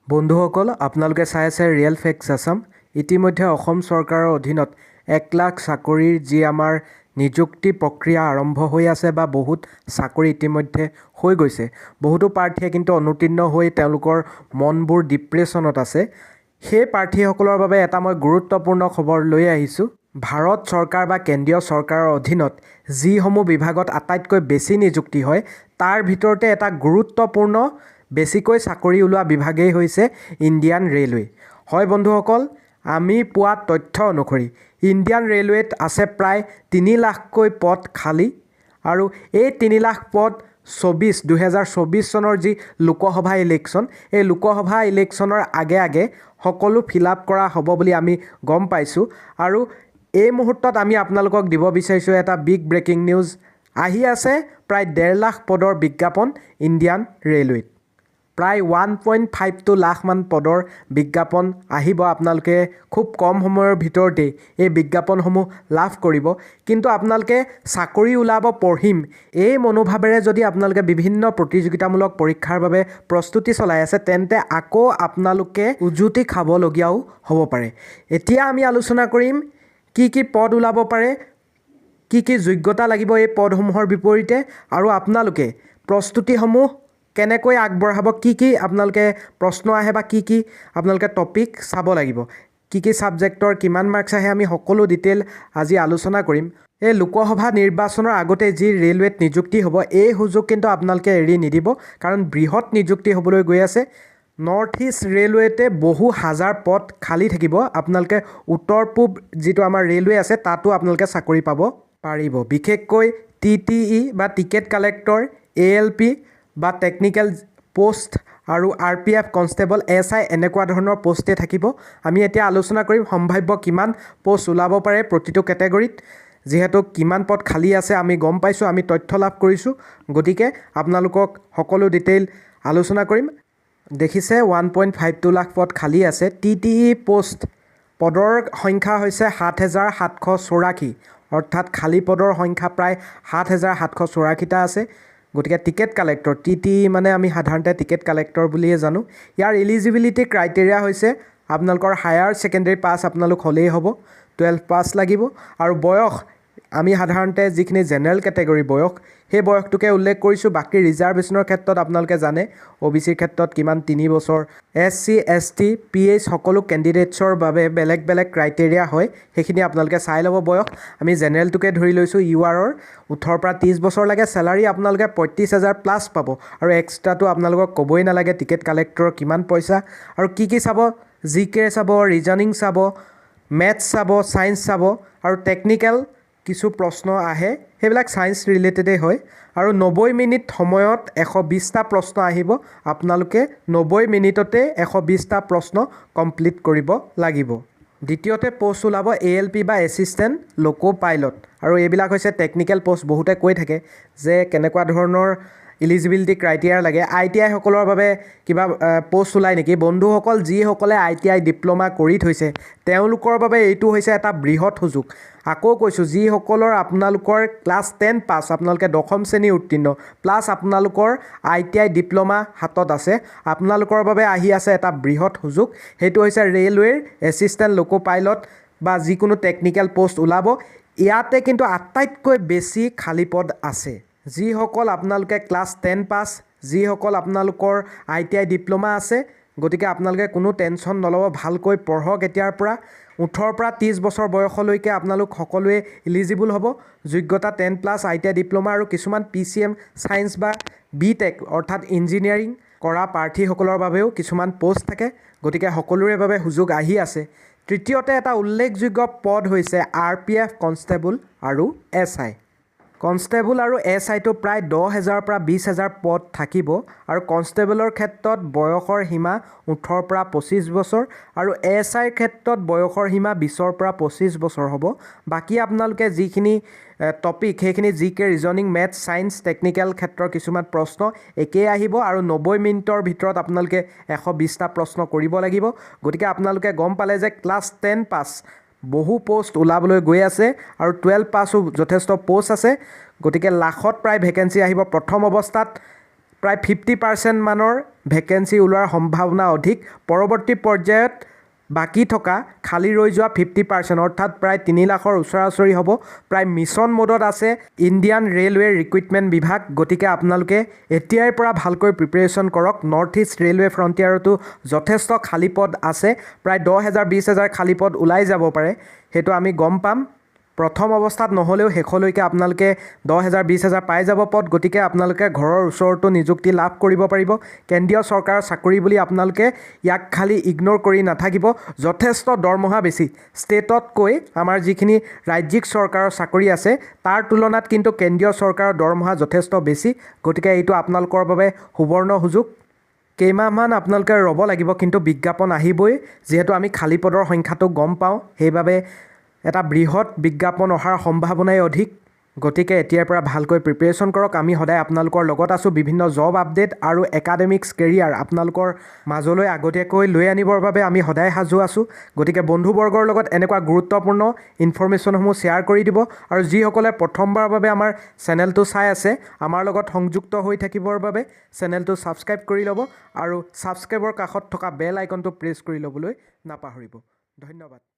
বন্ধুসকল, আপোনালোকে চাই আছে ৰিয়েল ফেক্টছ আছাম। ইতিমধ্যে অসম চৰকাৰৰ অধীনত 1 লাখ চাকৰিৰ যি আমাৰ নিযুক্তি প্ৰক্ৰিয়া আৰম্ভ হৈ আছে বা বহুত চাকৰি ইতিমধ্যে হৈ গৈছে, বহুতো প্ৰাৰ্থীয়ে কিন্তু অনুত্তীৰ্ণ হৈ তেওঁলোকৰ মনবোৰ ডিপ্ৰেশ্যনত আছে। সেই প্ৰাৰ্থীসকলৰ বাবে এটা মই গুৰুত্বপূৰ্ণ খবৰ লৈ আহিছোঁ। ভাৰত চৰকাৰ বা কেন্দ্ৰীয় চৰকাৰৰ অধীনত যিসমূহ বিভাগত আটাইতকৈ বেছি নিযুক্তি হয়, তাৰ ভিতৰতে এটা গুৰুত্বপূৰ্ণ বেছিকৈ চাকৰি ওলোৱা বিভাগেই হৈছে ইণ্ডিয়ান ৰে'লৱে। হয় বন্ধুসকল, আমি পোৱা তথ্য অনুসৰি ইণ্ডিয়ান ৰে'লৱেত আছে প্ৰায় 3 লাখকৈ পদ খালী আৰু এই 3 লাখ পদ 2024 চনৰ যি লোকসভা ইলেকশ্যন, এই লোকসভা ইলেকশ্যনৰ আগে আগে সকলো ফিল আপ কৰা হ'ব বুলি আমি গম পাইছোঁ। আৰু এই মুহূৰ্তত আমি আপোনালোকক দিব বিচাৰিছোঁ এটা বিগ ব্ৰেকিং নিউজ। আহি আছে প্ৰায় 1.5 লাখ পদৰ বিজ্ঞাপন ইণ্ডিয়ান ৰে'লৱেত। প্ৰায় 1.52 লাখমান পদৰ বিজ্ঞাপন আহিব। আপোনালোকে খুব কম সময়ৰ ভিতৰতেই এই বিজ্ঞাপনসমূহ লাভ কৰিব। কিন্তু আপোনালোকে চাকৰি ওলাব, পঢ়িম, এই মনোভাৱেৰে যদি আপোনালোকে বিভিন্ন প্ৰতিযোগিতামূলক পৰীক্ষাৰ বাবে প্ৰস্তুতি চলাই আছে, তেন্তে আকৌ আপোনালোকে উজুতি খাবলগীয়াও হ'ব পাৰে। এতিয়া আমি আলোচনা কৰিম কি কি পদ ওলাব পাৰে, কি কি যোগ্যতা লাগিব এই পদসমূহৰ বিপৰীতে আৰু আপোনালোকে প্ৰস্তুতিসমূহ কেনেকৈ আগবঢ়াব, কি কি আপোনালোকে প্ৰশ্ন আহে বা কি কি আপোনালোকে টপিক চাব লাগিব, কি কি ছাবজেক্টৰ কিমান মাৰ্কছ আহে, আমি সকলো ডিটেইল আজি আলোচনা কৰিম। এই লোকসভা নিৰ্বাচনৰ আগতে যি ৰে'লৱেত নিযুক্তি হ'ব, এই সুযোগ কিন্তু আপোনালোকে এৰি নিদিব, কাৰণ বৃহৎ নিযুক্তি হ'বলৈ গৈ আছে। নৰ্থ ইষ্ট ৰে'লৱেতে বহু হাজাৰ পদ খালী থাকিব। আপোনালোকে উত্তৰ পূব যিটো আমাৰ ৰে'লৱে আছে, তাতো আপোনালোকে চাকৰি পাব পাৰিব। বিশেষকৈ টিটিই বা টিকেট কালেক্টৰ, এএলপি বা টেকনিকেল প'ষ্ট আৰু আৰপিএফ কনষ্টেবল, এছআই, এনেকুৱা ধৰণৰ প'ষ্টে থাকিব। আমি এতিয়া আলোচনা কৰিম সম্ভাৱ্য কিমান প'ষ্ট ওলাব পাৰে প্ৰতিটো কেটেগৰীত। যিহেতু কিমান পদ খালী আছে আমি গম পাইছোঁ, আমি তথ্য লাভ কৰিছোঁ, গতিকে আপোনালোকক সকলো ডিটেইল আলোচনা কৰিম। দেখিছে, 1.52 লাখ পদ খালী আছে। টিটিই প'ষ্ট পদৰ সংখ্যা হৈছে 7784, অৰ্থাৎ খালী পদৰ সংখ্যা প্ৰায় 7784টা আছে। গতিকে টিকেট কালেক্টৰ, টিটিই মানে আমি সাধাৰণতে টিকেট কালেক্টৰ বুলিয়ে জানো। ইয়াৰ ইলিজিবিলিটি ক্ৰাইটেৰিয়া হৈছে আপোনালোকৰ হায়াৰ ছেকেণ্ডেৰী পাছ আপোনালোক হ'লেই হ'ব, 12 পাছ লাগিব। আৰু বয়স আমি সাধাৰণতে যিখিনি জেনেৰেল কেটেগৰী বয়স, সেই বয়সটোকে উল্লেখ কৰিছোঁ। বাকী ৰিজাৰ্ভেশ্যনৰ ক্ষেত্ৰত আপোনালোকে জানে, অ' বি চিৰ ক্ষেত্ৰত কিমান 3 বছৰ, S C, S T, P H সকলো কেণ্ডিডেটছৰ বাবে বেলেগ বেলেগ ক্ৰাইটেৰিয়া হয়, সেইখিনি আপোনালোকে চাই ল'ব। বয়স আমি জেনেৰেলটোকে ধৰি লৈছোঁ। ইউ আৰৰ 18ৰ পৰা 30 বছৰ লাগে। চেলাৰী আপোনালোকে 35,000 প্লাছ পাব আৰু এক্সট্ৰাটো আপোনালোকক ক'বই নালাগে টিকেট কালেক্টৰৰ কিমান পইচা। আৰু কি কি চাব? জি কে চাব, ৰিজনিং চাব, মেথছ চাব, ছায়েন্স চাব আৰু টেকনিকেল কিছু প্ৰশ্ন আহে, সেইবিলাক ছায়েন্স ৰিলেটেডেই হয়। আৰু 90 মিনিট সময়ত 120টা প্ৰশ্ন আহিব। আপোনালোকে 90 মিনিটতে 120টা প্ৰশ্ন কমপ্লিট কৰিব লাগিব। দ্বিতীয়তে প'ষ্ট ওলাব এএলপি বা এছিষ্টেণ্ট লক' পাইলট আৰু এইবিলাক হৈছে টেকনিকেল প'ষ্ট। বহুতে কৈ থাকে যে কেনেকুৱা ধৰণৰ ইলিজিবিলিটি ক্ৰাইটেৰিয়া লাগে, আই টি আইসকলৰ বাবে কিবা প'ষ্ট ওলায় নেকি? বন্ধুসকল, যিসকলে আই টি I diploma কৰি থৈছে, তেওঁলোকৰ বাবে এইটো হৈছে এটা বৃহৎ সুযোগ। আকৌ কৈছোঁ, যিসকলৰ আপোনালোকৰ ক্লাছ 10 পাছ, আপোনালোকে দশম শ্ৰেণী উত্তীৰ্ণ, প্লাছ আপোনালোকৰ আই টি I diploma হাতত আছে, আপোনালোকৰ বাবে আহি আছে এটা বৃহৎ সুযোগ। সেইটো হৈছে ৰে'লৱেৰ এছিষ্টেণ্ট লক' পাইলট বা যিকোনো টেকনিকেল প'ষ্ট ওলাব। ইয়াতে কিন্তু আটাইতকৈ বেছি খালী পদ আছে। যিসকল আপোনালোকে ক্লাছ 10 পাছ, যিসকল আপোনালোকৰ আই টি I diploma আছে, গতিকে আপোনালোকে কোনো টেনশ্যন নল'ব, ভালকৈ পঢ়ক এতিয়াৰ পৰা। 18ৰ পৰা 30 বছৰ বয়সলৈকে আপোনালোক সকলোৱে ইলিজিবল হ'ব। যোগ্যতা 10 plus I T I diploma আৰু কিছুমান পি চি এম, ছায়েন্স বা বি টেক অৰ্থাৎ ইঞ্জিনিয়াৰিং কৰা প্ৰাৰ্থীসকলৰ বাবেও কিছুমান প'ষ্ট থাকে। গতিকে সকলোৰে বাবে সুযোগ আহি আছে। তৃতীয়তে এটা উল্লেখযোগ্য পদ হৈছে আৰপিএফ কনষ্টেবল আৰু এছ I. Constable আৰু এছ আইটো প্ৰায় 10,000ৰ পৰা 20,000 পদ থাকিব আৰু কনষ্টেবলৰ ক্ষেত্ৰত বয়সৰ সীমা 18ৰ পৰা 25 বছৰ আৰু এছ আইৰ ক্ষেত্ৰত বয়সৰ সীমা 20ৰ পৰা 25 বছৰ হ'ব। বাকী আপোনালোকে যিখিনি টপিক, সেইখিনি GK, reasoning, maths, science, technical ক্ষেত্ৰৰ কিছুমান প্ৰশ্ন একেই আহিব আৰু 90 মিনিটৰ ভিতৰত আপোনালোকে 120টা প্ৰশ্ন কৰিব লাগিব। গতিকে আপোনালোকে গম পালে যে ক্লাছ 10 পাছ বহু প'ষ্ট ওলাবলৈ গৈ আছে আৰু 12 পাছো যথেষ্ট প'ষ্ট আছে। গতিকে লাখত প্ৰায় ভেকেঞ্চি আহিব প্ৰথম অৱস্থাত। প্ৰায় 50% মানৰ ভেকেঞ্চি ওলোৱাৰ সম্ভাৱনা অধিক। পৰৱৰ্তী পৰ্যায়ত বাকী থকা খালী ৰৈ যোৱা 50%, অৰ্থাৎ প্ৰায় 3 লাখৰ ওচৰা ওচৰি হ'ব। প্ৰায় মিছন মোডত আছে ইণ্ডিয়ান ৰে'লৱে ৰিক্ৰুইটমেণ্ট বিভাগ। গতিকে আপোনালোকে এতিয়াৰ পৰা ভালকৈ প্ৰিপেৰেশ্যন কৰক। নৰ্থ ইষ্ট ৰে'লৱে ফ্ৰণ্টিয়াৰতো যথেষ্ট খালী পদ আছে। প্ৰায় 10,000, 20,000 খালী পদ ওলাই যাব পাৰে। সেইটো আমি গম পাম। প্ৰথম অৱস্থাত নহ'লেও শেষলৈকে আপোনালোকে 10,000, 20,000 পাই যাব পদ। গতিকে আপোনালোকে ঘৰৰ ওচৰতো নিযুক্তি লাভ কৰিব পাৰিব। কেন্দ্ৰীয় চৰকাৰৰ চাকৰি বুলি আপোনালোকে ইয়াক খালি ইগন'ৰ কৰি নাথাকিব। যথেষ্ট দৰমহা বেছি। ষ্টেটতকৈ, আমাৰ যিখিনি ৰাজ্যিক চৰকাৰৰ চাকৰি আছে, তাৰ তুলনাত কিন্তু কেন্দ্ৰীয় চৰকাৰৰ দৰমহা যথেষ্ট বেছি। গতিকে এইটো আপোনালোকৰ বাবে সুবৰ্ণ সুযোগ। কেইমাহমান আপোনালোকে ৰ'ব লাগিব, কিন্তু বিজ্ঞাপন আহিবই। যিহেতু আমি খালী পদৰ সংখ্যাটো গম পাওঁ, সেইবাবে এটা বৃহৎ বিজ্ঞাপন অহাৰ সম্ভাৱনাই অধিক। গতিকে এতিয়াৰ পৰা ভালকৈ প্ৰিপেৰেশ্যন কৰক। আমি সদায় আপোনালোকৰ লগত আছোঁ। বিভিন্ন জব আপডেট আৰু একাডেমিক্স কেৰিয়াৰ আপোনালোকৰ মাজলৈ আগতীয়াকৈ লৈ আনিবৰ বাবে আমি সদায় সাজু আছোঁ। গতিকে বন্ধুবৰ্গৰ লগত এনেকুৱা গুৰুত্বপূৰ্ণ ইনফৰ্মেশ্যনসমূহ শ্বেয়াৰ কৰি দিব আৰু যিসকলে প্ৰথমবাৰৰ বাবে আমাৰ চেনেলটো চাই আছে, আমাৰ লগত সংযুক্ত হৈ থাকিবৰ বাবে চেনেলটো ছাবস্ক্ৰাইব কৰি ল'ব আৰু ছাবস্ক্ৰাইবৰ কাষত থকা বেল আইকনটো প্ৰেছ কৰি ল'বলৈ নাপাহৰিব। ধন্যবাদ।